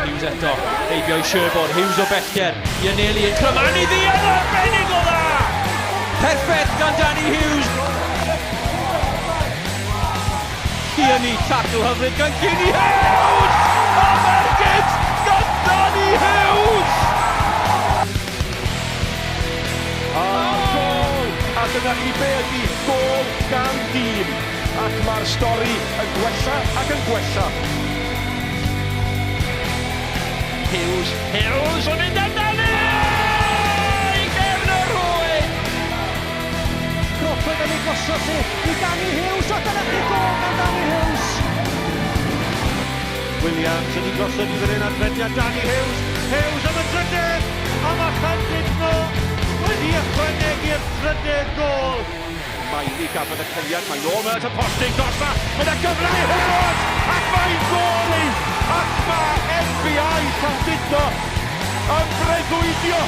Hughes eto, heibio i Sherborne, Hughes o bellter, i anelu yn crymanu ddi yn arbennig o dda! Perffaith gan Danny Hughes! Tierney, tackle hyfryd gan Kenny Hughes! A Merkins gan Danny Hughes! A gol! A dyna chi be ydi gôl gan dîm. Ac mae'r stori yn gwella ac yn gwella. Hughes, Hughes yn mynd amdani! I gefn y rhwyd! Crawford yn ei gosod hi i Danny Hughes, o dyna chi gôl gan Danny Hughes! Williams yn ei gosod i fan hyn at rediad Danny Hughes. Hughes am y drydedd! A mae Llandudno wedi ychwanegu'r trydedd gôl. Miley gafodd y cyliad, mae'n ôl mewn at y postyn gosa, mae yna gyfle i Hughes, ac mae'n gôl i, ac mae FBI Llandudno yn breuddwydio.